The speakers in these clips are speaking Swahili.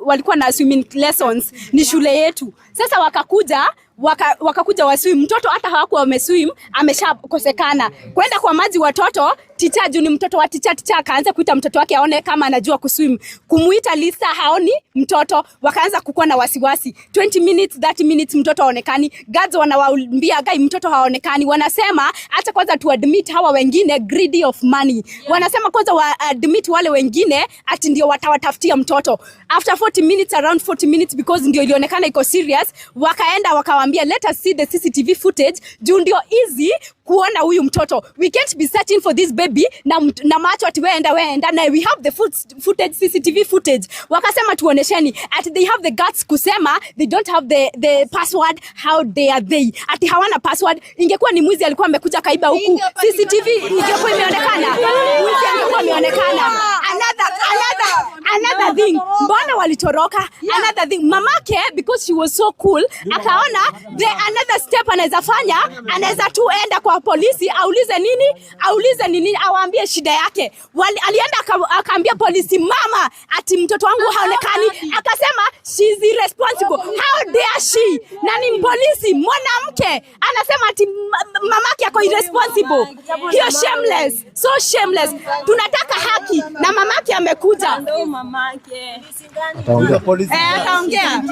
Walikuwa na swimming lessons, ni shule yetu. Sasa wakakuja waswim, mtoto hata hawakuwa wameswim, ameshakosekana kwenda kwa maji. Watoto, teacher, juu ni mtoto wa teacher, teacher akaanza kuita mtoto wake aone kama anajua kuswim. Kumuita Lisa, haoni mtoto, wakaanza kukuwa na wasiwasi. 20 minutes, 30 minutes, mtoto haonekani. Guards wanawaambia, "Guy, mtoto haonekani." Wanasema acha kwanza tu admit hawa wengine, greedy of money. Wanasema kwanza wa admit wale wengine, ati ndio watawatafutia mtoto. After 40 minutes, around 40 minutes, because ndio ilionekana iko serious, wakaenda wakawaambia, "Let us see the CCTV footage, juu ndio easy kuona huyu mtoto. We can't be searching for this baby na macho ati weenda weenda na we have the footage, CCTV footage." Wakasema, "Tuonesheni." Ati they have the guts kusema they don't have the password. How dare they? Ati hawana password. Ingekuwa ni mwizi alikuwa amekuja kaiba huku, CCTV ingekuwa imeonekana, mwizi angekuwa ameonekana. Another thing, mbona walitoroka? Another thing, mamake, because she was so cool, akaona the another step anaweza fanya, anaweza tu enda kwa polisi aulize nini, awaambie shida yake. Alienda akaambia polisi mama ati mtoto wangu haonekani, akasema she's irresponsible. How dare she? Na ni polisi mwanamke anasema ati mamake ako irresponsible. Hiyo shameless, so shameless. Tunataka haki na mamake amekuja. Ataongea. Eh, ataongea.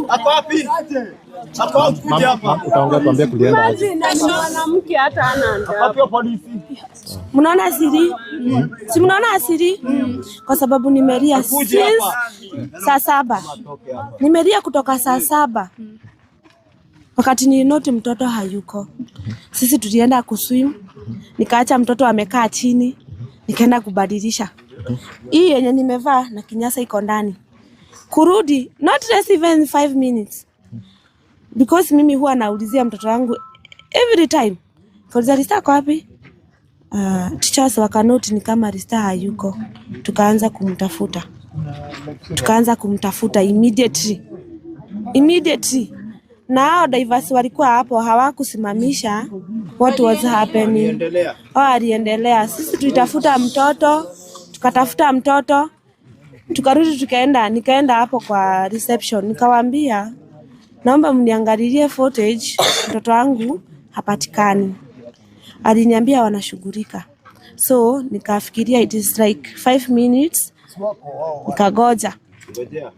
Ako wapi? Ako wapi? Kuja hapa. Utaongea, tuambie kulienda aje. Mwanamke hata hana adabu. Wapi wa polisi? Mnaona siri? Si mnaona siri? Kwa sababu nimelia Akuje since hapa. saa 7. Nimelia kutoka saa 7. Wakati nilinotice mtoto hayuko. Sisi tulienda kuswim. Nikaacha mtoto amekaa chini. Nikaenda kubadilisha. Hii yenye nimevaa na kinyasa iko ndani. Kurudi not less even 5 minutes. Because mimi huwa naulizia mtoto wangu every time. Kauliza, "Rista ako wapi?" Teachers wakanotice ni kama Rista hayuko. Tukaanza kumtafuta. Tukaanza kumtafuta immediately. Immediately. Na hao divers walikuwa hapo hawakusimamisha what was happening. Endelea. Wao aliendelea. Sisi tulitafuta mtoto, tukatafuta mtoto, tukarudi tukaenda, nikaenda hapo kwa reception nikawaambia, "Naomba mniangalilie footage, mtoto wangu hapatikani." Aliniambia wanashughulika. So nikafikiria it is like 5 minutes, nikagoja, Ngojea.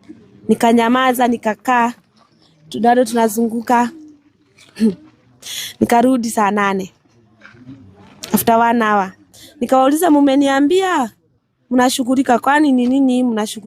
Nikanyamaza, nikakaa, bado tunazunguka. Nikarudi saa 8 after one hour, nikawauliza, "Mumeniambia mnashughulika, kwani ni nini mnashughulika?"